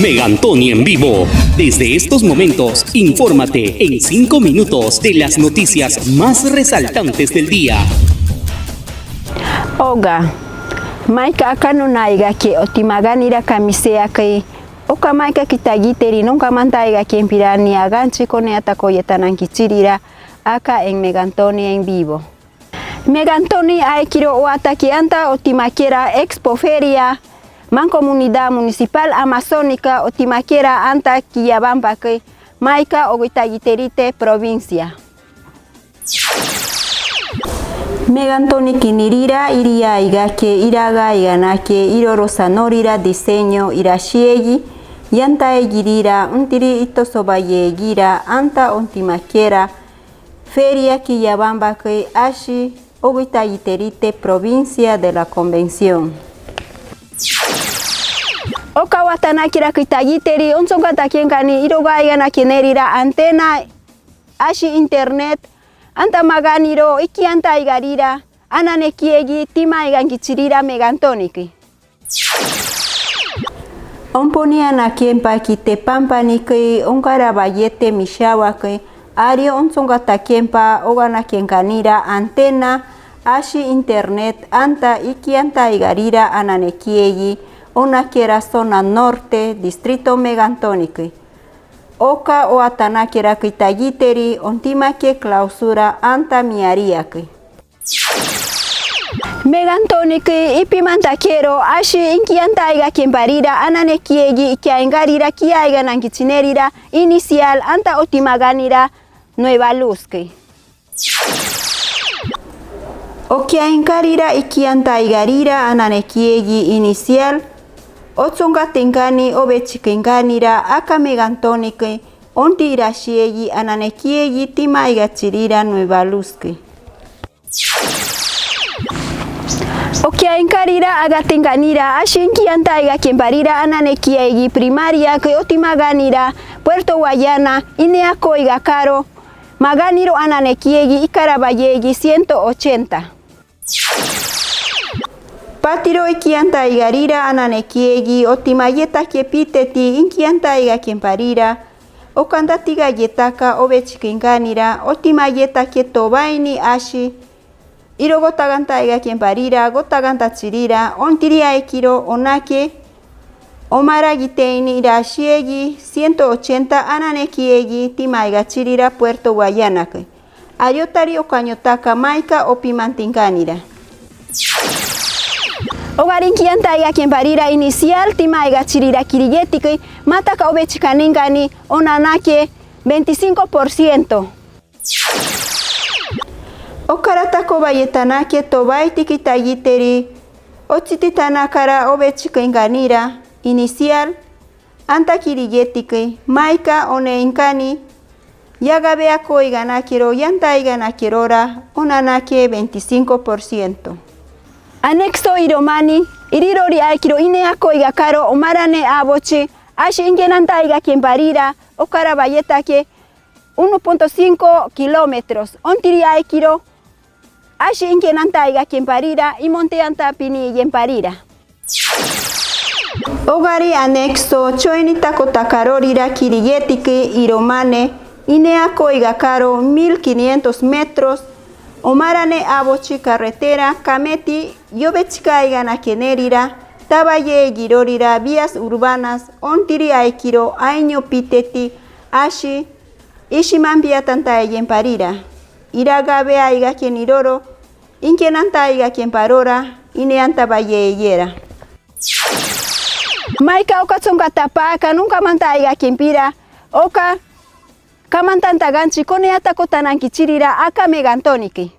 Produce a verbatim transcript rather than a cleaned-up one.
Megantoni en vivo. Desde estos momentos, infórmate en cinco minutos de las noticias más resaltantes del día. Oga, maika aka nunaiga ke otimaga nira kamisea ke oka maika ki tayiteri nunka mantaiga ke mpira ni aganchi kone ata koyeta nanki chirira aka en Megantoni en vivo. Megantoni aikiro o ata ki anta otimakera Expoferia, Mancomunidad Municipal Amazónica otimakera anta ki yabamba ke maika ogi tayiteri te provincia. Megantoni ki nirira iri aiga ke iraga aiga na ke iroro sanorira diseño ira shiegi, yanta egi rira untiri ito soba yegi ra anta ontimakera feria ki yabamba ke ashi ogi tayiteri te provincia de la Convención. Oka watanakera ki tayiteri ontsonga takiengani iroga aiga na ke nerira antena ashi internet, anta maganiro iki anta aiga rira anane kiegi tima aiga ngichirira Megantoni ki. Omponi anakempa ki te pampani ki onkara bayete mishawa ki ario ontsonga takempa oga nakenkanira antena ashi internet anta iki anta aiga rira anane kiegi onakera zona norte distrito Megantoni ki. Oka o atanakera ki tayiteri ontima ke clausura anta miaria ki. Megantoni ki ipi mantakero ashi inki anta aiga kempa rira anane kiegi iki aingarira ki aiga nanki chinerira inicial anta otimaganira Nueva Luz ki. Oki aingarira iki anta aiga rira anane kiegi inicial otsonga tengani obechi kenganira aka Megantoni ki onti ira shiegi anane kiegi tima aiga chirira Nueva Luz ki. Oki aingarira aga tenganira ashi inki anta aiga kempa rira anane kiegi primaria ki otimaganira Puerto Guayana ine ako aiga karo maganiro anane kiegi ikara bayegi ciento ochenta. Patiro iki anta aiga rira anane kiegi otimayeta ke piteti inki anta aiga kempa rira oka anta tiga yetaka obechi kenganira otimayeta ke tobaini ashi iro gotaganta aiga kempa rira gotaganta chirira ontiri aikiro ona ke omara giteini ira shiegi ciento ochenta anane kiegi tima aiga chirira Puerto Guayana ki. Ario tari okañotaka maika opimantinganira. Ogarinki anta aiga kempa rira inicial tima aiga chirira kiriyeti ki mataka obechi kaningani ona na ke veinticinco por ciento. Okara tako bayeta na ke tobaiti ki tayiteri otsiti tanakara obechi kenganira inicial anta kiriyeti ki maika one inkani yagabea koiga nakero yanta aiga nakerora ona na ke veinticinco por ciento. Anexo iromani irirori aikiro ine ako aiga karo omara ne abochi ashi inki anta aiga kempa rira okara bayeta ke uno punto cinco kilómetros ontiri aikiro ashi inki anta aiga kempa rira imonte anta pini yempa rira. Ogari anexo choini tako takarorira kiriyeti ki iromane ine ako aiga karo mil quinientos metros omara ne abochi carretera kameti yobechika aiga nakenerira taba yegirorira vías urbanas ontiri aikiro aiño piteti ashi ishi mambia tanta yempa rira iragabe aiga keniroro inki anta aiga kempa rora ine anta bayeyera. Maika oka tsonga tapa ka nunka manta aiga kempira oka ka manta anta ganchi kone ata kota nanki chirira aka Megantoni ki.